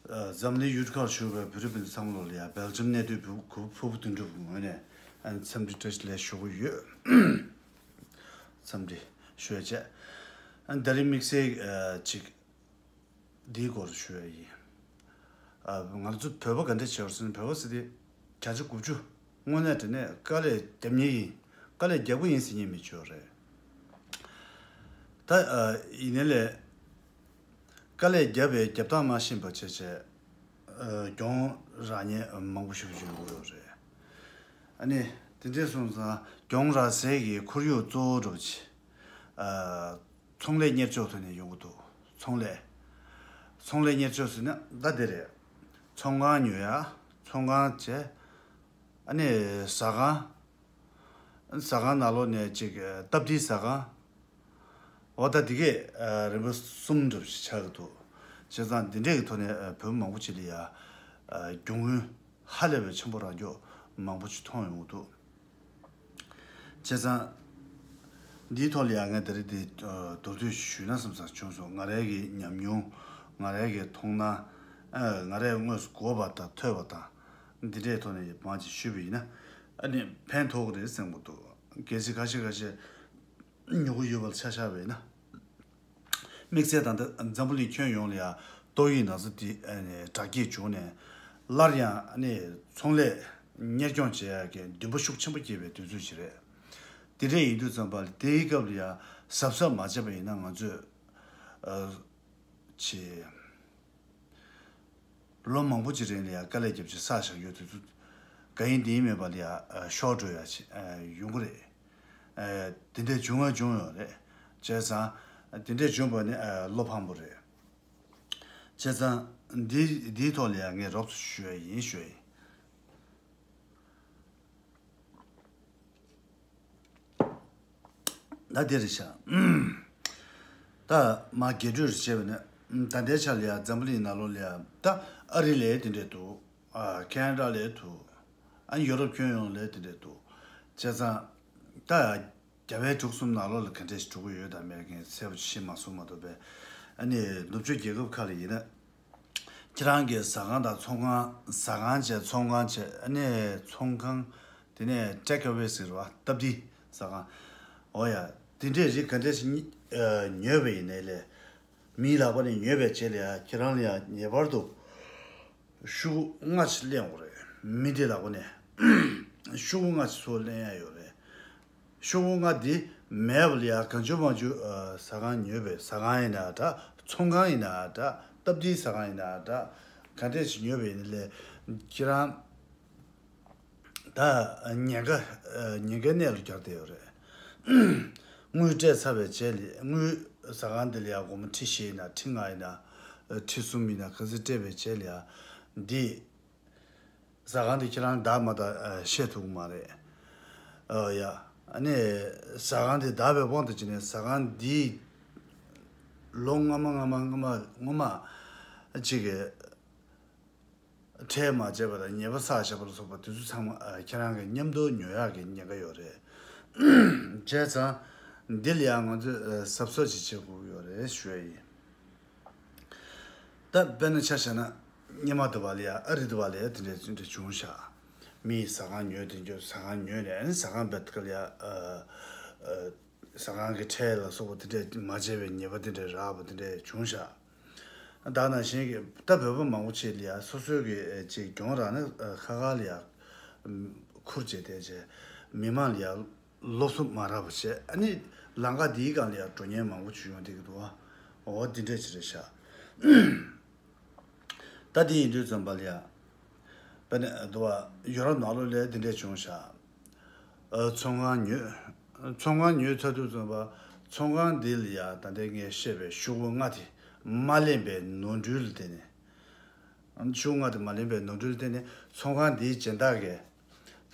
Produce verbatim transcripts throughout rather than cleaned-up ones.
འཛམ་གླིང་ཡུལ་གྲུ་ཁག་བཞུགས་པའི་བོད་རིགས་སྤུན་ཟླ་ཚང་མ་ལོ་ལ་ཡང་སྦེལ་ཇམ་གནས་སྡོད་བོད་ཕྲུག་ཕུ་བོ་དོན་གྲུབ་ངོས་ནས་འཚམས་འདྲི་བཀྲ་ཤིས་བདེ་ལེགས་ཞུ་གི་ཡོད། འཚམས་འདྲི་ཞུ་ཡ་བྱས། ད་རིང་དམིགས་བསལ་ཅིག་འདིའི་སྐོར་ཞུ་ཡ་ཡིན། ང་ཚོ་བོད་པ་ག་འདྲ་བྱེད་པར་སོང་ན། བོད་པ་ཟེར་དུས་བརྒྱ་ཆ་དགུ་བཅུ་དངོས་གནས་དྲང་གནས་དཀའ་ལས་རྒྱབ་མཁན་ཡིན། དཀའ་ལས་རྒྱག་གི་ཡིན་ཟེར་མཁན་མི་ཅིག་ཡོད་རེད། ད་ཡིན་ནའི་ལས། དཀའ་ལས་བརྒྱབ་པའི་རྒྱབ་སྟངས་མ་ཤེས་པ་བྱས་བྱས། གྱོང་རག་མཁན་མང་པོ་ཞེ་པོ་ཅིག་ཡོང་གི་ཡོད་རེད། ཨ་ནི་དེ་འདྲས་སོང་ཙང་གྱོང་རག་སའི་གི་ཁོར་ཡུག་གཙོ་བོ་འདྲ་པོ་ཅིག་ཚོང་ལས་གཉེར་སྐྱོང་ཐོག་ནས་ཡོང་གི་འདུག་ཚོང་ལས། ཚོང་ལས་གཉེར་སྐྱོང་ཟེར་ན་ད་འདི་རེད། ཚོང་ཁང་ཉོ་ཡ། ཚོང་ཁང་བྱས། ཨ་ནི་ཟ་ཁང་། ཟ་ཁང་ནང་ལོགས་ནས་ཅིག་སྟབས་བདེའི་ཟ་ཁང་། འོ་ད་འདི་གས་རིམ་པ་གསུམ་འདྲ་པོ་ཞིག་ཆགས་ཀྱི་འདུག་བྱས་ཙང་འདི་འདྲས་ཀྱི་ཐོག་ནས་བོད་མི་མང་པོ་ཅིག་ལ་ཡ་རྒྱུ་དངོས་ཧ་ལས་པའི་ཆེན་པོ་རག་རྒྱུ་མང་པོ་ཅིག་མཐོང་ཡོང་གི་འདུག་བྱས་ཙང་འདིའི་ཐོག་ལ་ཡ་ངས་ད་རེས་འདི་མདོར་བསྡུས་ཞུས་ན་བསམ་བསམ་བྱུང་སོང་། ང་རའི་གི་ཉམས་མྱོང་། ང་རའི་གི་མཐོང་སྣང་། ང་རས་དངོས་སུ་གོ་བ་དང་ཐོས་པ་དང་། འདི་འདྲའི་ཐོག་ནས་མང་ཅིག་ཞུས་པ་ཡིན་ན། ཨ་ནི་ཕན་ཐོགས་ཀྱི་རེད་བསམ་གྱི་འདུག་གལ་སྲིད་ཁ་ཤས་ཁ་ཤས་ཉོ་གི་ཡོད་པ་ཆ་བཞག་པ་ཡིན་ན། དམིགས་བསལ་ད་ལྟ་འཛམ་བུ་གླིང་ཁྱོན་ཡོངས་ལ་ཡང་ཏོག་དབྱིབས་ན་ཚ་འདི་ཨ་ནི་དྲག་སྐྱེད་བྱུང་ནས། སླར་ཡང་ཨ་ནི་ཚོང་ལས་གཉེར་སྐྱོང་བྱེད་ཡག་གི་འདུན་པ་ཤུགས་ཆེན་པོ་སྐྱེས་པའི་དུས་ཚོད་ཅིག་རེད། དེ་འདྲ་ཡིན་དུས་ཙམ་པ་ལ་དེའི་སྐབས་ལ་ཡང་གཟབ་གཟབ་མ་བྱས་པ་ཡིན་ན། ང་ཚོས་ཨ་ཆེ། ལོ་མང་པོ་ཅིག་རིང་ལ་ཡང་དཀའ་ལས་བརྒྱབ་བྱས་བསགས་བཞག་ཡོད་དུས་ཚོད། ག་ཡིན་དེ་ཡིན་མེད་པ་ལ་ཡང་ཤོར་འགྲོ་ཡ་ཆེ་ཡོང་གི་རེད། དེ་འདྲས་བྱུང་བ་བྱུང་ཡོད་རེད། བྱས་ཙང་དེ་འདྲས་བྱུང་བ་ནི་བློ་ཕངས་པོ་རེད། བྱས་ཙང་འདི་འདིའི་ཐོག་ལ་ཡང་ངས་རོབ་ཙམ་ཞུ་ཡ་ཡིན་ཞུ་ཡ་ཡིན། ད་དེ་རེད་ཤག་ད་མ་རྒྱས་སྤྲོས་རེ་བྱས་པ་ན། ད་ལྟའི་ཆ་ལ་ཡ་འཛམ་བུ་གླིང་ནང་ལོགས་ལ་ཡ་ད་ཨ་རི་ལ་དེ་འདྲས་འདུག་ཨ་ཁེ་ན་ཌ་ལ་འདུག་ཨ་ཡུ་རོབ་ཁྱོན་ཡོངས་ལ་དེ་འདྲས་འདུག་བྱས་ཙང་ད་རྒྱ་བལ་འབྲུག་གསུམ་ནང་ལོགས་ལ་ག་འདྲས་ཞིག་འགྲོ་གི་ཡོད་དམ་མེད་མཁན་གསལ་པོ་ཤེས་མ་སོང་མ་གཏོགས་པས། ཨ་ནི་ནུབ་ཕྱོགས་རྒྱལ་ཁབ་ཁག་ལ་ཡིན་ན། ཁྱེད་རང་གི་ཟ་ཁང་དང་ཚོང་ཁང་། ཟ་ཁང་བྱས་ཚོང་ཁང་བྱས། ཨ་ནི་ཚོང་ཁང་། དེ་ནས་ཊེག་ཨ་ཝེ་ཟེར་བ། སྟབས་བདེའི་ཟ་ཁང་། འོ་ཡ། དེ་འདྲས་རིགས་ག་འདྲས་ཞིག་ཉོས་པ་ཡིན་ནའི་ལས། མིའི་ལག་པ་ནས་ཉོས་པའི་རྗེས་ལ་ཡ་ཁྱེད་རང་ལ་ཡ་ངེས་པར་དུ་ཤོག་བུ་ལྔ་ཞིག་ལེན་དགོས་རེད། མི་དེའི་ལག་པ་ནས་ཤོག་བུ་ལྔ་ཞིག་ཚུར་ལེན་ཡ་ཡོད་རེད། ཤོག་བུ་ལྔ་འདི་མེད་པ་ལ་ཡ་གང་བྱུང་མང་བྱུང་ཨ་ཟ་ཁང་ཉོས་པའི་ཟ་ཁང་ཡིན་ན་འདྲ། ཚོང་ཁང་ཡིན་ན་འདྲ། སྟབས་བདེའི་ཟ་ཁང་ཡིན་ན་འདྲ། ག་འདྲས་ཞིག་ཉོས་པ་ཡིན་ན་ལས། ཁྱེད་རང་ད་ཉེན་ཁ་ཉེན་ཁའི་གནས་ལ་གྱར་བསྡད་ཡོད་རེད། དངུལ་སྤྲད་ཚར་བའི་རྗེས་ལ་དངུལ་ཟ་ཁང་འདི་ལ་ཡ་སྒོར་མོ་ཁྲི་བཞི་ཡིན་ན་ཁྲི་ལྔ་ཡིན་ན་ཁྲི་གསུམ་ཡིན་ན་ག་ཚོད་སྤྲད་པའི་རྗེས་ལ་ཡ་འདི། ཟ་ཁང་དེ་ཁྱེད་རང་བདག་མ་བདག་ཨ་བཤད་ཐུབ་ཀྱི་མ་རེད། ཨ་ཡ། ཨ་ནི་ཟ་ཁང་དེ་བདག་པའི་དབང་དུ་བྱས་ནས་ཟ་ཁང་འདིའི་ལོ་སྔ་མ་སྔ་མ་སྔ་མ་སྔོན་མ་ཅིག་གི་ཁྲལ་མ་བཅད་པ་དང་ཉེས་པ་བསགས་བཞག་པ་ལ་སོགས་པ་དེ་ཚོ་ཚང་མ་ཨ་ཁྱེད་རང་གི་མཉམ་དུ་ཉོ་ཡག་གི་ཉེན་ཁ་ཡོད་རེད། བྱས་ཙང་འདི་ལ་ཡང་ང་ཚོས་ཨ་གཟབ་གཟབ་ཅིག་བྱེད་དགོས་ཀྱི་ཡོད་རེད་ཞུ་ཡ་ཡིན། ད་དཔེར་ན་ཆ་བཞག་ན། སྔོན་མ་དུ་བ་ལ་ཡ་ཨ་རི་དུ་བ་ལ་ཡ་དེ་འདྲས་དེ་འདྲས་བྱུང་ཤག་མིས་ཟ་ཁང་ཉོས་དེ་འདྲས་ཟ་ཁང་ཉོས་ནས། ཨ་ནི་ཟ་ཁང་བེད་ཀ་ལ་ཡ་ཨ་ཨ་ཟ་ཁང་གི་ཁྲལ་ལ་སོགས་པ་དེ་འདྲས་མ་བྱས་པའི་ཉེས་པ་དེ་འདྲས་རག་པ་དེ་འདྲས་བྱུང་ཤག་ད་ནང་བཞིན་གྱི་ད་བོད་པ་མང་པོ་ཅིག་ལ་ཡ་སོ་སོའི་གི་ཅིག་གྱོང་རག་ན་ཨ་ཁ་ཁ་ལ་ཡ་ཁུར་བྱས་བསྡད་བྱས། མི་མང་ལ་ཡ་སློབ་གསོ་མ་རག་པ་བྱས། ཨ་ནི་ལམ་ཁ་འདིའི་སྒང་ལ་ཡ་འགྲོ་མཁན་མང་པོ་ཅིག་ཡོང་བསྡད་ཀྱི་འདུག་བ། འོ་འདི་འདྲས་ཅིག་རེད་ཤག་ད་དེ་ཡིན་དུས་ཙམ་པ་ལ་ཡ། དཔེར་ན་འདུག་བ། ཡུ་རོབ་ནང་ལོགས་ལ་འདི་འདྲས་བྱུང་ཤག་ཨ་ཚོང་ཁང་ཉོས། ཚོང་ཁང་ཉོས་ཚར་དུས་ཙམ་པ། ཚོང་ཁང་འདི་ལ་ཡ་ད་ལྟའི་ངས་བཤད་པའི་ཤོག་བུ་ལྔ་དེ་མ་ལེན་པའི་ནོར་འཁྲུལ་ལ་བརྟེན་ནས། ཤོག་བུ་ལྔ་དེ་མ་ལེན་པའི་ནོར་འཁྲུལ་ལ་བརྟེན་ནས་ཚོང་ཁང་འདིའི་སྦྱིན་བདག་གིས།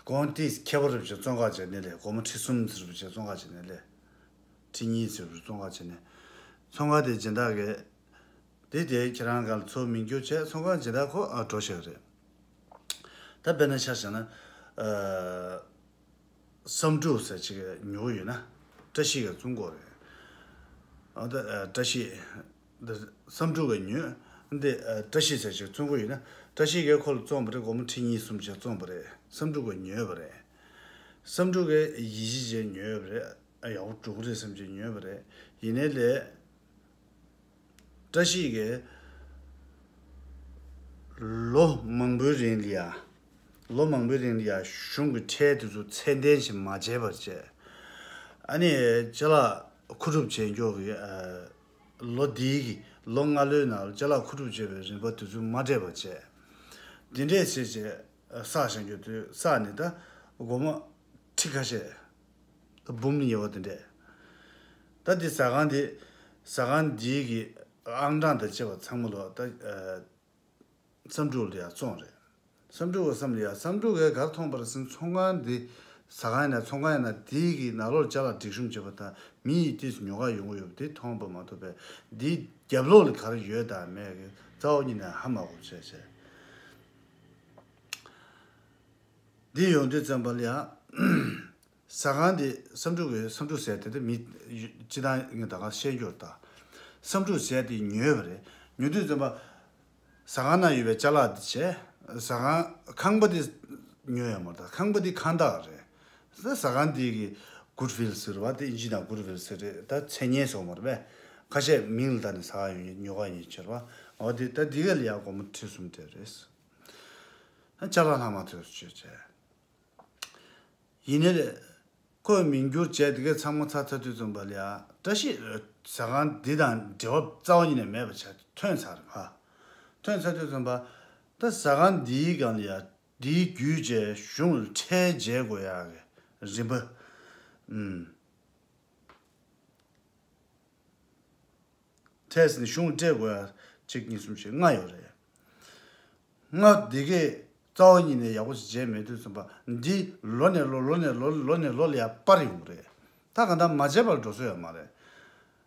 གོང་ཏིས་ཁེ་པོ་རུ་བྱས་བཙོན་ཁང་བྱས་ནས་ལས། སྒོར་མོ་ཁྲི་གསུམ་ཟེར་བ་བྱས་བཙོན་ཁང་བྱས་ནས་ལས། ཁྲི་གཉིས་ཟེར་བ་བཙོན་ཁང་བྱས་ནས། ཚོང་ཁང་དེའི་སྦྱིན་བདག་གིས། དེ་དེ་ཁྱེད་རང་ག་ལ་ཚུར་མི་འགྱུར་བྱས་ཚོང་ཁང་སྦྱིན་བདག་ཁོ་ཨ་འགྲོ་བཞག་རེད། ད་དཔེར་ན་ཆ་བཞག་ན། ཨ་བསམ་གྲུབ་ཟེར་ཅིག་ཉོ་གི་ཡོད་ན། བཀྲ་ཤིས་ཀྱིས་བཙོང་གི་ཡོད་རེད། ཨ་ད་ཨ་བཀྲ་ཤིས། འདི་བསམ་གྲུབ་ཀྱིས་ཉོས། འདི་ཨ་བཀྲ་ཤིས་ཟེར་ཞིག་བཙོང་གི་ཡོད་ན། བཀྲ་ཤིས་ཀྱིས་ཁོ་ལ་བཙོངས་པ་རེད། སྒོར་མོ་ཁྲི་གཉིས་གསུམ་ཞིག་བཙོངས་པ་རེད། བསམ་འགྲུབ་ཀྱིས་ཉོས་པ་རེད། བསམ་འགྲུབ་ཀྱིས་ཡིད་ཆེས་བྱས་ཉོས་པ་རེད། ཨ་ཡག་པོ་འགྲོ་གི་རེད་བསམ་བྱས་ཉོས་པ་རེད། ཡིན་ནའི་ལས། བཀྲ་ཤིས་ཀྱིས་ལོ་མང་པོའི་རིང་ལ་ཡ། ལོ་མང་པོའི་རིང་ལ་ཡ་གཞུང་གི་ཁྲལ་དེ་ཚོ་ཚད་ལྡན་ཞིག་མ་བྱས་པར་བྱས། ཨ་ནི་ཅ་ལག་མཁོ་སྒྲུབ་བྱེད་མགྱོགས་ཀྱི་ཨ། ལོ་འདིའི་གི་ལོ་སྔ་ལོའི་ནང་ལ་ཅ་ལག་མཁོ་སྒྲུབ་བྱེད་པའི་རིན་པ་དེ་ཚོ་མ་སྤྲད་པར་བྱས། འདི་འདྲས་བྱས་བྱས་བསགས་བཞག་རྒྱུ་དུས་བསགས་ནས་ད་སྒོར་མོ་ཁྲི་ཁ་ཤས། འབུམ་ཉེ་བ་དེ་འདྲས། ད་འདི་ཟ་ཁང་འདི། ཟ་ཁང་འདིའི་གི་ཨང་གྲངས་དང་བཅས་པ་ཚང་མ་ལོ་ད་ཨ། བསམ་འགྲུབ་ལ་ཡ་བཙོངས་རེད། བསམ་འགྲུབ་ཀྱིས་བསམ་ལ་ཡ། བསམ་འགྲུབ་ཀྱིས་ག་རེ་མཐོང་པ་རེད་ཟེར་ན། ཚོང་ཁང་འདི། ཟ་ཁང་ཡིན་ན་ཚོང་ཁང་ཡིན་ན་འདིའི་གི་ནང་ལོགས་ལ་ཅ་ལག་སྒྲིག་གཤོམ་བྱེད་པ་དང་མི་ཡིས་ཏོག་ཙམ་ཉོ་ག་ཡོང་གི་ཡོད་པ་དེ་མཐོང་བ་མ་གཏོགས་པས། འདིའི་རྒྱབ་ལོགས་ལ་ག་རེ་ཡོད་དང་མེད་ཀྱི་རྩ་བ་ཉིད་ནས་ཧ་མ་གོ་བྱས་བྱས། འདི་ཡོང་དུས་ཙམ་པ་ལ་ཡ། ཟ་ཁང་འདི་བསམ་འགྲུབ་ཀྱི། བསམ་འགྲུབ་ཟེར་དེ་དེ་མི་སྤྱི་བཏང་ངས་ད་ག་བཤད་རྒྱུར་ད། བསམ་འགྲུབ་ཟེར་དེ་ཉོས་པ་རེད། ཉོ་དུས་ཙམ་པ། ཟ་ཁང་ནང་ཡོད་པའི་ཅ་ལག་འདི་བྱས། ཟ་ཁང་ཁང་པ་འདི་ཉོས་ཡོད་མ་རེད། ད་ཁང་པ་འདི་ཁང་བདག་རེད། ཟ་ཟ་ཁང་འདི་གི་Goodwill་ཟེར་བ་དེ་ཨིན་ཇི་ནང་Goodwill་ཟེར་རེད། ད་མཚན་སྙན་སོགས་མ་རེད་པས། ཁ་ཤས་མིང་ལ་བཏགས་ནས་ཟ་ཁང་ཡོད་ཉོ་ག་ཡིན་ཟེར་བ། འོ་དེ་ད་འདི་ག་ལ་ཡ་སྒོར་མོ་ཁྲི་གསུམ་སྤྲད་རེད། ཨ་ཅ་ལག་ལྷག་མ་ཐོན་སོང་བྱས། ཡིན་ནའི་ལས། ཁོས་མིང་བསྒྱུར་བྱས་དེ་གའི་ཚང་མ་ཚར་ཚར་དུས་ཙམ་པ་ལ་ཡ། བཀྲ་ཤིས་ཟ་ཁང་འདི་དང་འབྲེལ་བ་རྩ་བ་ཉིད་ནས་མེད་པ་ཆགས་ཐོན་ཚར་རེད་པ། ཐོན་ཚར་དུས་ཙམ་པ། ད་ཟ་ཁང་འདིའི་སྒང་ལ་ཡ། འདིའི་བརྒྱུད་བྱས་གཞུང་ལ་ཁྲལ་འཇལ་དགོས་ཡག་གི་རིན་པ། ཨུམ། ཁྲལ་ཟེར་ནས་གཞུང་སྤྲད་དགོས་ཡ། གཅིག་གཉིས་གསུམ་བཞི་ལྔ་ཡོད་རེད། ལྔ་འདི་གས་རྩ་བ་ཉིད་ནས་ཡག་པོ་ཞིག་བྱས་མེད་དུས་ཙམ་པ་འདི་ལོ་ནས་ལོ། ལོ་ནས་ལོ། ལོ་ནས་ལོ་ལ་ཡ་སྤར་ཡོང་གི་རེད། ད་གང་ལྟར་མ་བྱས་པར་འགྲོ་ས་ཡོད་མ་རེད།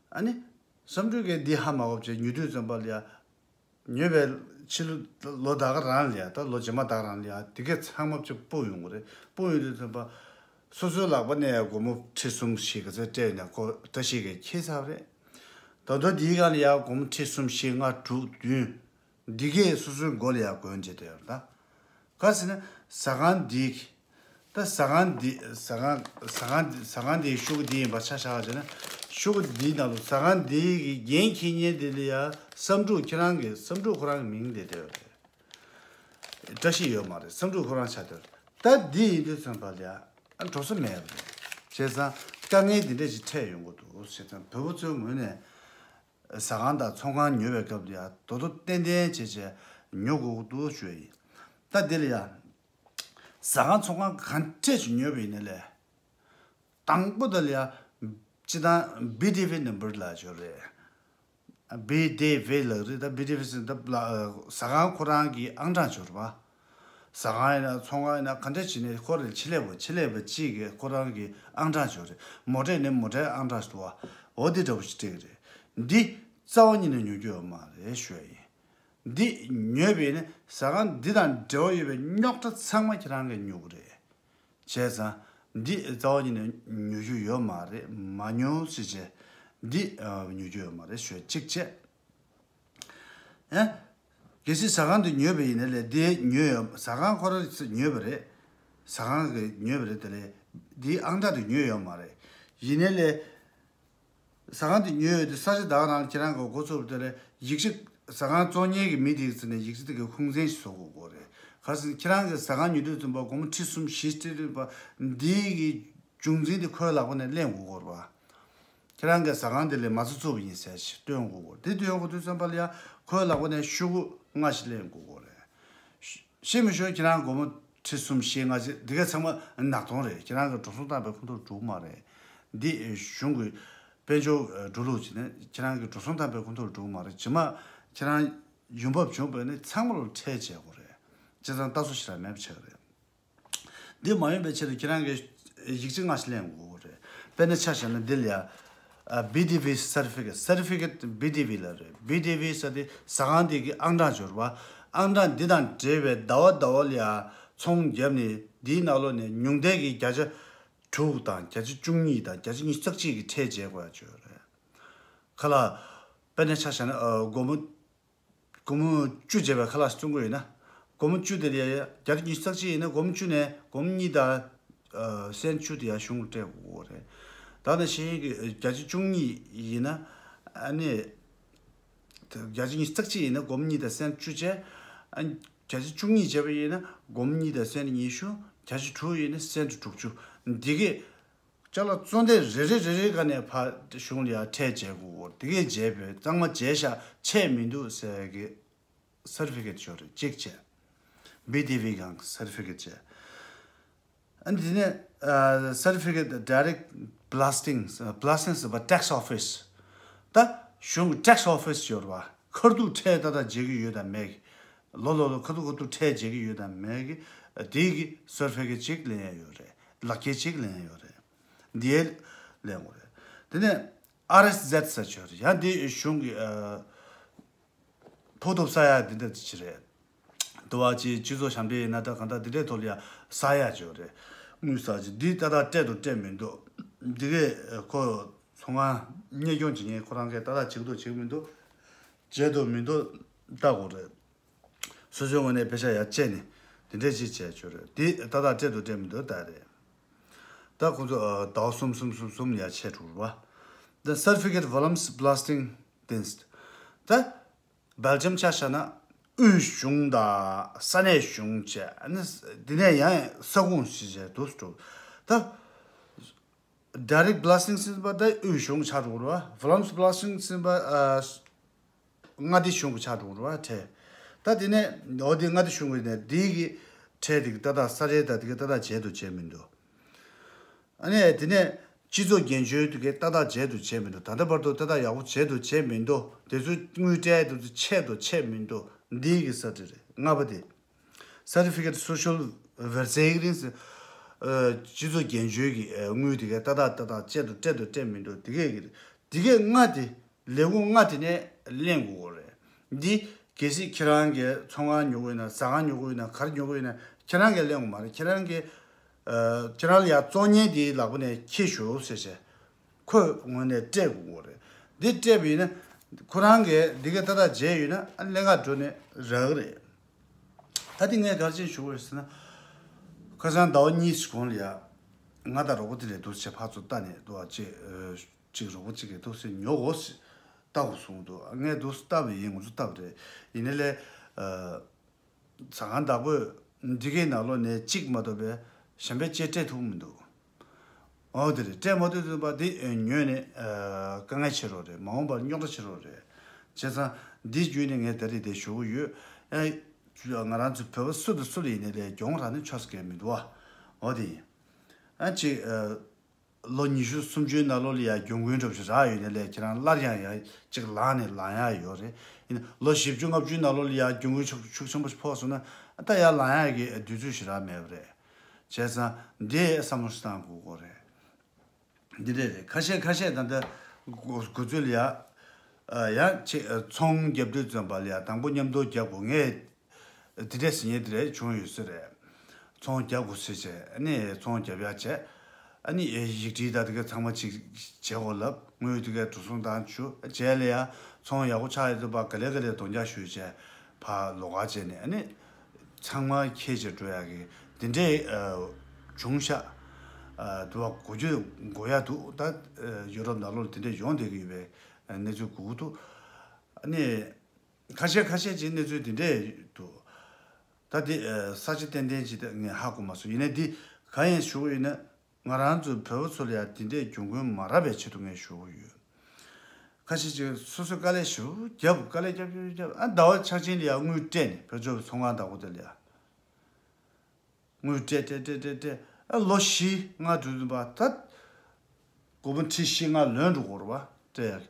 ཨ་ནི། བསམ་གྲུབ་ཀྱིས་འདི་ཧ་མ་གོ་བྱས་ཉོ་དུས་ཙམ་པ་ལ་ཡ། ཉོས་པའི་ཕྱི་ལོ་ལོ་ད་ག་རང་ལ་ཡ། ད་ལོ་རྗེས་མ་ད་ག་རང་ལ་ཡ་དེ་གས་ཚང་མ་ཅིག་སྤུངས་ཡོང་གི་རེད། སྤུངས་ཡོང་དུས་ཙམ་པ། སོ་སོའི་ལག་པ་ནས་སྒོར་མོ་ཁྲི་གསུམ་བཞི་ག་ཚོད་སྤྲད་ཡོད་ན་ཁོ་བཀྲ་ཤིས་ཀྱིས་ཤེས་ཚར་བ་རེད། ད་དུང་དེའི་སྒང་ལ་ཡ་སྒོར་མོ་ཁྲི་གསུམ་བཞི་ལྔ་དྲུག་བདུན། འདི་གས་སོ་སོའི་མགོ་ལ་ཡ་གོན་བྱས་བསྡད་ཡོད་རེད་ད། ག་ཟེར་ན་ཟ་ཁང་འདི། ད་ཟ་ཁང་འདི། ཟ་ཁང་། ཟ་ཁང་འདི། ཟ་ཁང་འདིའི་ཤོག་གུ་འདི་ཡིན་པ་ཆ་བཞག་བྱས་ན། ཤོག་གུ་འདིའི་ནང་ལ་ཟ་ཁང་འདི་གི་འགན་འཁྱེར་མཁན་འདི་ལ་ཡ་བསམ་གྲུབ་ཁྱེད་རང་གི། བསམ་གྲུབ་ཁོ་རང་གི་མིང་འདི་བསྡད་ཡོད་རེད། བཀྲ་ཤིས་ཡོད་མ་རེད། བསམ་གྲུབ་ཁོ་རང་ཆགས་བསྡད་ཡོད་རེད། ད་འདི་ཡིན་དུས་ཙམ་པ་ལ་ཡ་ཨ་འགྲོ་ས་མེད་པ་རེད། བྱས་ཙང་དཀའ་ངལ་འདི་འདྲ་ཞིག་འཕྲད་ཡོང་གི་འདུག། བྱས་ཙང་བོད་པ་ཚོའི་ངོས་ནས་ཟ་ཁང་དང་ཚོང་ཁང་ཉོ་བའི་སྐབས་ལ་ཡ་དོ་དོ་ཏན་ཏན་བྱས་བྱས་ཉོ་དགོས་ཀྱི་འདུག་ཞུ་ཡ་ཡིན། ད་འདི་ལ་ཡ། ཟ་ཁང་ཚོང་ཁང་གང་འདྲས་ཅིག་ཉོས་པ་ཡིན་ན་ལས། དང་པོ་དེ་ལ་ཡ། སྤྱིར་བཏང་བི་ཌི་ཝི་ནམ་བར་ལབ་ཡོད་རེད། བི་ཌི་ཝི་ལབ་རེད། ད་བི་ཌི་ཝི་ཟེར་ན་ད་ལ་ཟ་ཁང་ཁོ་རང་གི་ཨང་གྲངས་ཡོད་རེད་པ། ཟ་ཁང་ཡིན་ན་ཚོང་ཁང་ཡིན་ན་ག་འདྲ་བྱས་ནས་ཁོ་རེ་ཆེད་ལས་པ། ཆེད་ལས་པ་གཅིག་གིས་ཁོ་རང་གི་ཨང་གྲངས་ཡོད་རེད། མོ་ཊ་ནི་མོ་ཊའི་ཨང་གྲངས་འདུག་པ། འོ་དེ་འདྲ་པོ་ཞིག་སྤྲད་ཀྱི་རེད། འདི་རྩ་བ་ཉིད་ནས་ཉོ་རྒྱུ་ཡོད་མ་རེད་ཞུ་ཡ་ཡིན། འདི་ཉོས་པ་ཡིན་ན་ཟ་ཁང་འདི་དང་འབྲེལ་བ་ཡོད་པའི་རྙོག་དྲ་ཚང་མ་ཁྱེད་རང་གིས་ཉོ་གི་རེད། བྱས་ཙང་འདི་རྩ་བ་ཉིད་ནས་ཉོ་རྒྱུ་ཡོད་མ་རེད། མ་ཉོ་ཟེར་བྱས། འདི་ཨ་ཉོ་རྒྱུ་ཡོད་མ་རེད་ཞུ་གཅིག་བྱས། ཨེ། གལ་སྲིད་ཟ་ཁང་དེ་ཉོས་པ་ཡིན་ན་ལས་འདི་ཉོས་ཡོད། ཟ་ཁང་ཁོ་རང་ཉོས་པ་རེད། ཟ་ཁང་གིས་ཉོས་པ་རེད། དེ་ལས་འདིའི་ཨང་གྲངས་དེ་ཉོས་ཡོད་མ་རེད། ཡིན་ནའི་ལས། ཟ་ཁང་དེ་ཉོས་ཡོད་དུས་ས་ཆ་ད་ག་རང་ཁྱེད་རང་གི་འགོ་ཚུགས་པ་དེ་ལས་ཡིག་ཆ། ཟ་ཁང་བཙོང་མཁན་གྱི་མི་དེ་གི་ཚུར་ནས་ཡིག་ཆ་དེ་གི་ཁུངས་བཙན་ཞིག་བཟོ་དགོས་ཀྱི་རེད། ག་རེ་ཟེར་ན་ཁྱེད་རང་གིས་ཟ་ཁང་ཉོ་དུས་ཙམ་པ་སྒོར་མོ་ཁྲི་གསུམ་བཞི་སྤྲད་དུས་པ་འདི་གི་རྒྱུ་མཚན་དེ་ཁོའི་ལག་པ་ནས་ལེན་དགོས་ཀྱི་རེད་པ། ཁྱེད་རང་གིས་ཟ་ཁང་དེ་ལས་མ་རྩ་བཙུགས་པ་ཡིན་ཟེར་ཞིག་སྟོན་དགོས་ཀྱི་རེད། དེ་སྟོན་དགོས་དུས་ཙམ་པ་ལ་ཡ་ཁོའི་ལག་པ་ནས་ཤོག་གུ་ལྔ་ཞིག་ལེན་དགོས་ཀྱི་རེད། ཤེས་མི་ཤོར། ཁྱེད་རང་སྒོར་མོ་ཁྲི་གསུམ་བཞི་ལྔ་བཅས་འདི་ག་ཚང་མ་ནག་ཐོང་རེད། ཁྱེད་རང་གིས་འགྲོ་སོང་བཏང་པའི་ཁོངས་གཏོགས་འགྲོ་གི་མ་རེད། འདི་གཞུང་གི་དཔལ་འབྱོར་འགྲོ་ལུགས་བྱས་ནས་ཁྱེད་རང་གིས་འགྲོ་སོང་བཏང་པའི་ཁོངས་གཏོགས་འགྲོ་གི་མ་རེད། རྗེས་མ་ཁྱེད་རང་ཡོང་འབབ་བྱུང་བ་ཡིན་ན་ཚང་མ་ལོ་ཁྲལ་འཇལ་དགོས་རེད། བྱས་ཙང་ལྟ་སོ་ཞེ་དྲག་མེད་པ་ཆགས་ཀྱི་རེད། འདི་མ་ཡོང་པའི་ཆེད་དུ་ཁྱེད་རང་གིས་ཡིག་ཆ་ལྔ་ཞིག་ལེན་དགོས་རེད། དཔེར་ན་ཆ་བཞག་ན་འདི་ལ་ཡ། བི་ཌི་ཝི་སར་ཊི་ཕི་ཀེཊ། སར་ཊི་ཕི་ཀེཊ་བི་ཌི་ཝི་ལབ་རེད། བི་ཌི་ཝི་ཟེར་དེ་ཟ་ཁང་འདི་གི་ཨང་གྲངས་འབྱོར་བ། ཨང་གྲངས་འདི་དང་འབྲེལ་བའི་ཟླ་བ་ཟླ་བ་ལ་ཡ་ཚོང་བརྒྱབ་ནས་འདིའི་ནང་ལོགས་ནས་ཉུང་མཐའི་གི་བརྒྱ་ཆ་དྲུག་དང་བརྒྱ་ཆ་བཅུ་གཉིས་དང་བརྒྱ་ཆ་ཉི་ཤུ་རྩ་གཅིག་གི་ཁྲལ་འཇལ་དགོས་ཡ་ཅིག་ཡོད་རེད། ཁ་ལག་དཔེར་ན་ཆ་བཞག་ན་ཨ་སྒོར་མོ། སྒོར་མོ་བཅུ་བྱས་པའི་ཁ་ལག་ཞིག་བཙོང་གི་ཡོད་ན། སྒོར་མོ་བཅུ་དེ་ལ་ཡ་ཡ་བརྒྱ་དང་ཉི་ཤུ་རྩ་གཅིག་ཡིན་ན་སྒོར་མོ་བཅུ་ནས་སྒོར་མོ་གཉིས་དང་། ཨ། སེན་བཅུ་དེ་ཡ་གཞུང་ལ་སྤྲད་དགོས་རེད། ད་ནི་ཤེས་ཡོན་གྱི་བརྒྱ་ཆ་བཅུ་གཉིས་ཡིན་ན། ཨ་ནི། བརྒྱ་ཆ་ཉི་ཤུ་རྩ་གཅིག་ཡིན་ན་སྒོར་མོ་གཉིས་དང་སེན་བཅུ་བྱས། ཨ། བརྒྱ་ཆ་བཅུ་གཉིས་བྱས་པ་ཡིན་ན་སྒོར་མོ་གཉིས་དང་སེན་ཉི་ཤུ། བརྒྱ་ཆ་དྲུག་ཡིན་ན་སེན་དྲུག་ཅུ། འདི་གས། ཅ་ལག་བཙོང་སྟེ་རེ་རེ་རེ་རེ་ག་ནས་ཕར་གཞུང་ལ་ཡར་ཁྲལ་འཇལ་དགོས། དེ་གས་འཇལ་བའི་གཙང་མ་འཇལ་ཤག་ཆད་མི་འདུག་ཟེར་གི་སར་ཊི་ཕི་ཀེཊ་ཅིག་ཡོད་རེད། གཅིག་བྱས། བི་ཌི་ཝི་སྒང་གི་སར་ཊི་ཕི་ཀེཊ་བྱས། ཨ་ནི་དེ་ནས་ཨ་Certificate Direct Blasting Blasting ཟེར་བ་ཊེག་སི་ཨོ་ཕི་སི། ད་གཞུང་གི་ཊེག་སི་ཨོ་ཕི་སི་ཡོད་རེད་བ། ཁ་ཐུག་ཁྲལ་ཏག་ཏག་འཇལ་གི་ཡོད་དམ་མེད་གི། ལོ་ལོ་ལོ་ཁ་ཐུག་ཁ་ཐུག་ཁྲལ་འཇལ་གི་ཡོད་དམ་མེད་གི། དེ་གི་སར་ཊི་ཕི་ཀེཊ་ཅིག་ལེན་ཡ་ཡོད་རེད། ལག་འཁྱེར་ཅིག་ལེན་ཡ་ཡོད་རེད། འདི་ལེན་དགོས་རེད། དེ་ནས་ཨར་ཨེས་ཛེད་ཟེར་ཡོད་རེད། ཡང་འདི་གཞུང་གི་ཨ་ཕོགས་ཐོབ་ས་ཡ་འདི་འདྲ་ཅིག་རེད། དུ་བ་ཅིག་སྤྱི་ཚོགས་ཞབས་འདྲེན་ཡིན་ན་ད་གང་ལྟར་འདི་འདྲའི་ཐོག་ལ་ཡ་ས་ཡ་ཅིག་ཡོད་རེད། དངུལ་ས་ཅིག་འདི་ཏག་ཏག་སྤྲད་དང་སྤྲད་མི་འདུག་འདི་གས་ཁོ་ཚོང་ཁང་གཉེར་སྐྱོང་བྱེད་མཁན་ཁོ་རང་གིས་ཏག་ཏག་བྱེད་ཀྱི་འདུག་བྱེད་ཀྱི་མི་འདུག་བྱེད་འདུག་མི་འདུག་ལྟ་དགོས་རེད། སོ་སོའི་ངོས་ནས་པེ་ཤ་ཡར་བཅད་ནས་དེ་འདྲས་ཅིག་བྱས་ཆོག་རེད། དེ་ཏག་ཏག་སྤྲད་དང་སྤྲད་མི་འདུག་ལྟ་རེད། ད་ཁོང་ཚོ་ཨ་ཟླ་བ་གསུམ་གསུམ་གསུམ་གསུམ་ཡར་ཆད་འགྲོ་རེད་བ། The Certificate Volumens Blasting Dienst. ད་སྦེལ་ཇམ་ཆ་བཞག་ན་དབུས་གཞུང་དང་ས་གནས་གཞུང་བྱས། ཨ་ནི་འདི་ནས་ཡང་ས་ཁོངས་ཞིག་བྱས་འདུག་འགྲོ། ད་Direct Blasting ཟེར་བ་ད་དབུས་གཞུང་ཆགས་འགྲོ་རེད་བ། Volumens Blasting ཟེར་བ་ཨ་མངའ་སྡེ་གཞུང་གི་ཆགས་འགྲོ་རེད་བ། ཁྲལ། ད་དེ་ནས་འོ་དེ་མངའ་སྡེ་གཞུང་གི་ནས་དེ་གི་ཁྲལ་དེ་གི་ཏག་ཏག་ས་རའི་ད་དེ་གི་ཏག་ཏག་བྱས་འདུག་བྱས་མི་འདུག་ཨ་ནི་དེ་ནས་སྤྱི་ཚོགས་འགན་བཅོལ་དེ་གི་ཏག་ཏག་བྱས་འདུག་བྱས་མི་འདུག་ད་ལྟ་བར་དུ་ཏག་ཏག་ཡག་པོ་བྱས་འདུག་བྱས་མི་འདུག་དེ་ཚོ་དངུལ་སྤྲད་དེ་ཚོ་ཆད་འདུག་ཆད་མི་འདུག་འདི་གི་ས་ཁྲ་རེད། ལྔ་པ་དེ། Certificate Sozialversicherung ཟེར། ཨ། སྤྱི་ཚོགས་འགན་བཅོལ་གྱི་ཨ་དངུལ་དེ་གས་ཏག་ཏག་ཏག་ཏག་སྤྲད་དང་སྤྲད་དང་སྤྲད་མི་འདུག་དེ་གས་ཀྱི་རེད། དེ་གས་ལྔ་དེ་ལས་ཁུངས་ལྔ་དེ་ནས་ལེན་དགོས་རེད། འདི་གལ་སྲིད་ཁྱེད་རང་གིས་ཚོང་ཁང་ཉོ་གི་ཡོད་ན། ཟ་ཁང་ཉོ་གི་ཡོད་ན། ག་རེ་ཉོ་གི་ཡོད་ན་ཁྱེད་རང་གིས་ལེན་དགོས་མ་རེད། ཁྱེད་རང་གིས་ཨ་ཁྱེད་རང་ལ་ཡ་བཙོང་མཁན་དེའི་ལག་པ་ནས་འཁྱེར་ཤོག་ཟེར་བྱས། ཁོའི་ངོས་ནས་སྤྲད་དགོས་རེད། འདི་སྤྲད་པ་ཡིན་ན་ཁོ་རང་གིས་འདི་ག་ཏག་ཏག་བྱས་ཡོད་ན་ཨ་ལེན་ག་འགྲོ་ནས་རག་གི་རེད། ད་དེ་ངས་ག་རེ་བྱས་ཞུ་དགོས་རེད་ཟེར་ན། ཁ་སང་ཟླ་བ་གཉིས་ཤིག་གོང་ལ་ཡ། ང་དང་རོགས་པ་དེ་ལས་འདུག་བྱས་ཕར་ཚུར་ལྟ་ནས་འདུག་བ་ཅིག་ཨ་ཅིག་རོགས་པ་ཅིག་གིས་འདུག་སེ་ཉོ་དགོས་ཟེར་ལྟ་དགོས་གསུངས་འདུག་ངས་འདུག་སེ་ལྟ་བ་ཡིན། ང་ཚོ་ལྟ་བ་རེད། ཡིན་ནའི་ལས་ཨ། ཟ་ཁང་བདག་པོས་འདི་གའི་ནང་ལོགས་ནས་གཅིག་མ་གཏོགས་པའི་གཞན་པའི་ཅིག་སྤྲད་ཐུབ་མི་འདུག་འོ་དེ་རེད། སྤྲད་མ་ཐུབ་ཐུབ་པ་དེ་ཉོས་ནས་ཨ་དཀའ་ངལ་ཆེ་རོགས་རེད། མ་འོངས་པར་རྙོག་དྲ་ཆེ་རོགས་རེད། བྱས་ཙང་འདི་བརྒྱུད་ནས་ངས་ད་རེས་དེ་ཞུ་གི་ཡོད། ཨ་ང་རང་ཚོ་བོད་པ་སུ་དང་སུ་ལ་ཡིན་ནའི་ལས་གྱོང་རག་ན་ཆོག་ས་གང་ཡང་མི་འདུག་བ། འོ་དེ་ཡིན། ཨ་ཅིག་ཨ་ལོ་ཉི་ཤུ་སུམ་ཅུའི་ནང་ལོགས་ལ་ཡ་གྱོང་གུན་འདྲ་པོ་ཞིག་རག་ཡོད་ནའི་ལས་ཁྱེད་རང་སླར་ཡང་ཡ་ཅིག་ལངས་ནས་ལངས་ཡ་ཡོད་རེད། ཡིན་ན་ལོ་བཞི་བཅུ་ལྔ་བཅུའི་ནང་ལོགས་ལ་ཡ་གྱོང་གུན་ཤུགས་ཤུགས་ཆེན་པོ་ཞིག་ཕོག་སོང་ན་ད་ཡར་ལངས་ཡ་གི་དུས་ཚོད་ཞིག་རག་མེད་པ་རེད། བྱས་ཙང་འདི་བསམ་བློ་ཞིག་བཏང་དགོས་ཀྱི་རེད། འདི་འདྲས་རེད། ཁ་ཤས་ཁ་ཤས་ད་ལྟ་དགོས་དགོས་ཚུལ་ལ་ཡ། ཨ་ཡང་ཆེ་ཨ་ཚོང་རྒྱབ་དུས་ཙམ་པ་ལ་ཡ་དང་པོ་མཉམ་དུ་རྒྱབ་དགོས། ངས་དེ་འདྲས་ཟེར་མཁན་དེ་འདྲས་བྱུང་ཡོད་ས་རེད། ཚོང་རྒྱག་དགོས་ཟེར་བྱས། ཨ་ནི་ཚོང་རྒྱབ་ཡག་བྱས། ཨ་ནི་ཡིག་འབྲེལ་དང་དེ་ག་ཚང་མ་ཅིག་བྱེད་དགོས་ལབ། དངུལ་དེ་ག་འགྲོ་སོང་བཏང་བཅུག་རྗེས་ལ་ཡ་ཚོང་ཡག་པོ་ཆགས་ཡོད་དུས་པ་ག་ལེ་ག་ལེ་རྡོག་རྒྱག་ཞུས་བྱས་ཕར་ལོགས་ཀ་བྱས་ནས། ཨ་ནི་ཚང་མ་ཁྱེར་བྱས་འགྲོ་ཡག་གི་དེ་འདྲས་ཨ་བྱུང་ཤག་ཨ་དུ་བ་གོ་རྒྱུ་གོ་ཡག་འདུག་ད་ཨ་ཡུ་རོབ་ནང་ལོགས་ལ་དེ་འདྲས་ཡོང་བསྡད་ཀྱི་ཡོད་པའི་གནས་ཚུལ་གོ་གི་འདུག་ཨ་ནི། ཁ་ཤས་ཁ་ཤས་ཀྱི་གནས་ཚུལ་འདི་འདྲས་འདུག་ད་འདི་ཨ་ས་ཆ་གཏན་གཏན་ཅིག་ད་ངས་ཧ་གོ་མ་སོང་། ཡིན་ནའི་འདི་གང་ཡིན་ཞུ་གི་ཡིན་ན། ང་རང་ཚོའི་བོད་པ་ཚོ་ལ་ཡང་འདི་འདྲས་གྱོང་གུན་མ་རག་པའི་ཆེད་དུ་ངས་ཞུ་གི་ཡོད། ཁ་ཤས་ཅིག་སོ་སོས་དཀའ་ལས་ཞེ་པོ་བརྒྱབ། དཀའ་ལས་བརྒྱབ་བརྒྱབ་བརྒྱབ། ཨ་ཟླ་བ་ཆག་ཆེན་ལ་ཡང་དངུལ་སྤྲད་ནས། བོད་ཕྱོགས་ཚོང་ཁང་བདག་པོ་དེ་ལ་ཡང་། དངུལ་སྤྲད་སྤྲད་སྤྲད་སྤྲད་སྤྲད། ཨ་ལོ་བཞི་ལྔ་འགྲོ་དུས་པ་ད། སྒོར་མོ་ཁྲི་བཞི་ལྔ་ལོན་འགྲོ་གི་རེད་པ། སྤྲད་ཡག་གི་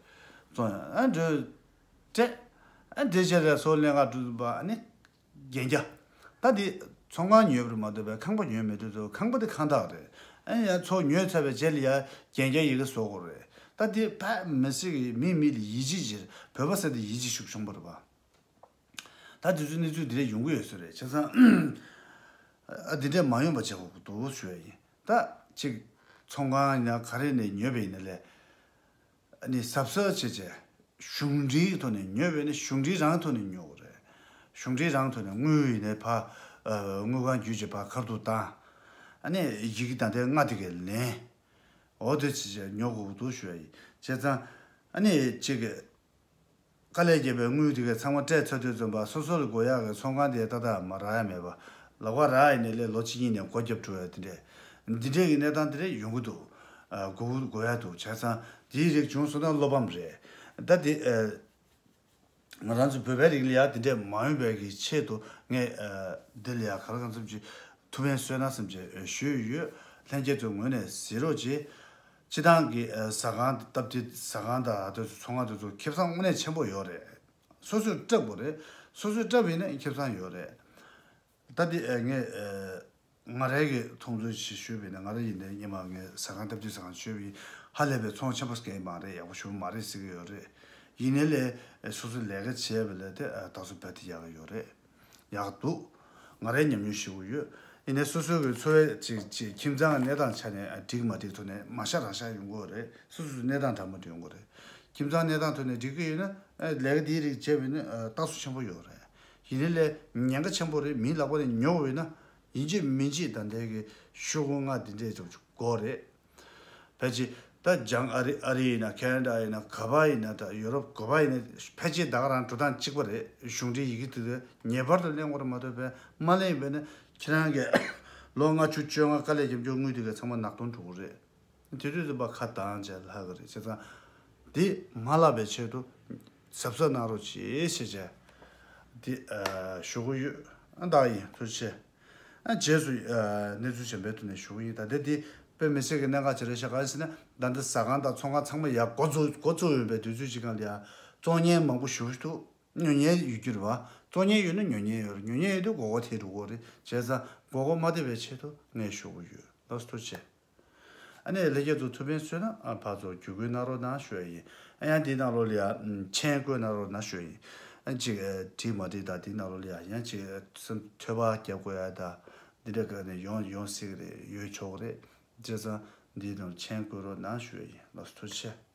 བཙོང་ཡག་ཨ་འགྲོ། སྤྲད། ཨ་འདི་རྗེས་ལ་ཚོ་ལེན་ག་འགྲོ་དུས་པ་ཨ་ནི་གན་རྒྱ། ད་འདི་ཚོང་ཁང་ཉོས་པ་རེད་མ་གཏོགས་པའི་ཁང་པ་ཉོས་མེད་དུས་ཚོ། ཁང་པ་འདི་ཁང་བདག་རེད། ཨ་ནི་ཡང་ཚོ་ཉོས་ཚར་བའི་རྗེས་ལ་ཡ་གན་རྒྱ་ཡི་གེ་བཟོ་དགོས་རེད། ད་འདི་ཕ་མི་སྲིད་གི། མི་མི་ལ་ཡིད་ཆེས་བྱེད། བོད་པ་ཟེར་དེ་ཡིད་ཆེས་ཤུགས་ཆེན་པོ་རེད་པ། ད་དེ་ཚོའི་གནས་ཚུལ་འདི་འདྲས་ཡོང་གི་ཡོད་ས་རེད། བྱས་ཙང་ཨ་འདི་འདྲས་མ་ཡོང་པ་བྱེད་དགོས་ཀྱི་འདུག་ཞུ་ཡ་ཡིན། ད་ཅིག་ཚོང་ཁང་ཡིན་ན་ག་རེ་ནས་ཉོས་པ་ཡིན་ན་ལས། ཨ་ནི་གཟབ་གཟབ་བྱས་བྱས་གཞུང་འབྲེལ་གྱི་ཐོག་ནས་ཉོས་པ་ཡིན་ན་གཞུང་འབྲེལ་རང་ཐོག་ནས་ཉོ་དགོས་རེད། གཞུང་འབྲེལ་རང་ཐོག་ནས་དངུལ་ཡིན་ནའི་ཕར་ཨ་དངུལ་ཁང་བརྒྱུད་ཀྱི་ཕར་ཁ་ཐུག་བཏང་། ཨ་ནི་ཡི་གེ་དང་དེ་ལྔ་དེ་གས་ལེན། འོ་དེ་ཅི་བྱས་ཉོ་དགོས་འདུག་ཞུ་ཡ་ཡིན། བྱས་ཙང་ཨ་ནི་གཅིག་གི་དཀའ་ལས་བརྒྱབ་པའི་དངུལ་དེ་གས་ཚང་མ་སྤྲད་ཚར་དུས་ཙམ་པ་སོ་སོ་ལ་དགོས་ཡག་གི་ཚོང་ཁང་དེ་ཏག་ཏག་མ་རག་ཡ་མེད་པ། ལག་པ་རག་ཡིན་ནའི་ལས་ལོ་གཅིག་གཉིས་ནས་སྒོ་བརྒྱབ་འགྲོ་ཡ་དེ་འདྲས། འདི་འདྲས་ཀྱི་གནས་སྟངས་དེ་འདྲས་ཡོང་གི་འདུག་ཨ་དགོས་དགོས་ཡ་འདུག་བྱས་ཙང་དེའི་རིགས་བྱུང་སོང་ན་བློ་ཕམ་རེད། ད་དེ་ཨ། ང་རང་ཚོ་བོད་པའི་རིགས་ལ་ཡ་དེ་འདྲས་མ་ཡོང་བའི་གི་ཆེད་དུ་ངས་ཨ་འདི་ལ་ཡ་ག་རེ་གང་འཚམ་ཅིག་ཐུགས་ཕན་གསོས་ན་བསམ་བྱས་ཨ་ཞུས་ཡོད། ལྷན་རྒྱས་ཚོའི་ངོས་ནས་གཟིགས་རོགས་གྱིས། སྤྱི་བཏང་གི་ཨ་ཟ་ཁང་སྟབས་བདེ་ཟ་ཁང་དང་དེ་ཚོ་ཚོང་ཁང་དེ་ཚོ་ཁེ་བཟང་དངོས་གནས་ཆེན་པོ་ཡོད་རེད། སོ་སོས་སྤྲད་དགོས་རེད། སོ་སོས་སྤྲད་པ་ཡིན་ན་ཁེ་བཟང་ཡོད་རེད། ད་འདི་ཨ་ངས་ཨ་ང་རའི་གི་མཐོང་ཚུལ་ཞིག་ཞུས་པ་ཡིན་ན། ང་རང་ཡིན་ནའི་སྔོན་མ་ངས་ཟ་ཁང་སྟབས་བདེ་ཟ་ཁང་ཞུས་པ་ཡིན། ཧ་ལས་པའི་ཚོང་ཆེན་པོ་སྐྱེལ་མ་རེད། ཡག་པོ་ཞུ་མ་རེད་ཟེར་གི་ཡོད་རེད། ཡིན་ནའི་ལས་སོ་སོ་ལས་ཀ་བྱས་པ་ལས་དེ་ཨ་ད་སོ་བད་དེ་ཡག་གི་ཡོད་རེད། ཡག་འདུག་ང་རའི་ཉམས་མྱོང་ཞུ་གི་ཡོད། ཡིན་ནའི་སོ་སོའི་གི་འཚོ་བའི་ཅིག་ཅིག་ཁྱིམ་ཚང་གི་གནས་སྟངས་ཆ་ནས་ཨ་འགྲིག་མ་འགྲིག་ཐོག་ནས་མ་ཤ་རང་ཤ་ཡོང་གི་ཡོད་རེད། སོ་སོའི་གནས་སྟངས་འདྲ་མ་འགྲིག་ཡོང་གི་རེད། ཁྱིམ་ཚང་གནས་སྟངས་ཐོག་ནས་འགྲིག་གི་ཡོད་ན་ཨ་ལས་ཀ་དེའི་རིགས་བྱས་པ་ཡིན་ན་ཨ་རྟགས་གསལ་ཆེན་པོ་ཡོད་རེད། ཡིན་ནའི་ལས་ཉེན་ཁ་ཆེན་པོ་རེད། མིའི་ལག་པ་ནས་ཉོ་དགོས་ཡོད་ན་ཡིན་གཅིག་མིན་གཅིག་ད་ལྟའི་གི་ཤོག་གུ་ལྔ་འདི་འདྲས་ཅིག་དགོས་རེད། ཕལ་ཆེར་ད་བྱང་ཨ་རི་ཨ་རི་ཡིན་ན་ཁེ་ན་ཌ་ཡིན་ན་ག་པར་ཡིན་ན་ད་ཡུ་རོབ་ག་པར་ཡིན་ན་ཕལ་ཆེར་ད་ག་རང་འགྲོ་སྟངས་གཅིག་པ་རེད། གཞུང་འབྲེལ་ཡི་གེ་དེ་ཚོ་ངེས་པར་དུ་ལེན་དགོས་རེད། མ་གཏོགས་པས་མ་ལེན་པས་ན་ཁྱེད་རང་གིས་ལོ་ལྔ་བཅུ་བཅོ་ལྔ་དཀའ་ལས་རྒྱབ་རྒྱུ་དངུལ་དེ་ག་ཚང་མ་ནག་ཐོན་འགྲོ་གི་རེད། དེ་དུས་ཚོད་པ་ཁ་བཏང་བྱས་ལྷག་གི་རེད། བྱས་ཙང་འདི་མ་ལྷག་པའི་ཆེད་དུ་གཟབ་གཟབ་གནང་རོགས་གྱིས་ཞེས་བྱས་འདི་ཨ་ཞུ་གི་ཡོད། ཨ་ད་ཡིན། ཐུགས་རྗེ་ཆེ། ཨ་རྗེས་སུ་ཨ་གནས་ཚུལ་གཞན་པའི་ཐོག་ནས་ཞུ་གི་ཡིན། ད་ལྟ་འདི་དཔེ་མི་སྲིད་ཀྱི་གནད་འགག་ཅིག་རེད་ཤག་གང་ཡིན་ཟེར་ན་ད་ལྟ་ཟ་ཁང་དང་ཚོང་ཁང་ཚང་མ་ཡར་འགོ་བཙུགས་འགོ་བཙུགས་ཡོད་པའི་དུས་ཚོད་ཅིག་སྒང་ལ་ཡ་བཙོང་མཁན་མང་པོ་ཞེ་པོ་ཅིག་འདུག་ཉོ་མཁན་ཡོད་རྒྱུ་རེད་བ། བཙོང་མཁན་ཡོད་ན་ཉོ་མཁན་ཡོད་རེད། ཉོ་མཁན་ཡོད་དུས་མགོ་སྐོར་ཐེབས་འགྲོ་གི་རེད། བྱས་ཙང་མགོ་སྐོར་མ་ཐེབས་པའི་ཆེད་དུ་ངས་ཞུ་གི་ཡོད། ལགས་སོ། ཐུགས་རྗེ་ཆེ། ཨ་ནི་ལྷན་རྒྱས་ཚོ་ཐུགས་ཕན་གསོས་ན་ཨ་ཕར་ཚུར་བརྒྱུད་སྐུལ་གནང་རོགས་གནང་ཞུ་ཡ་ཡིན། ཨ་ཡང་འདི་ནང་ལོགས་ལ་ཡ་མཆན་བཀོད་གནང་རོགས་གནང་ཞུ་ཡ་ཡིན། ཨ་ཅིག་ཨ་འགྲིག་མ་འགྲིག་དང་འདི་ནང་ལོགས་ལ་ཡ་ཡང་ཅིག་ཨ་སེམས་ཐོད་པ་རྒྱབ་དགོས་ཡ་དང་འདི་འདྲ་ག་ནས་ཡོང་ཡོང་སྲིད་གི་རེད། ཡོང་ཆོག་གི་རེད། བྱས་ཙང་འདིའི་ནང་མཆན་བཀོད་རོགས་གནང་ཞུ་ཡ་ཡིན། ལགས་སོ། ཐུགས་རྗེ་ཆེ།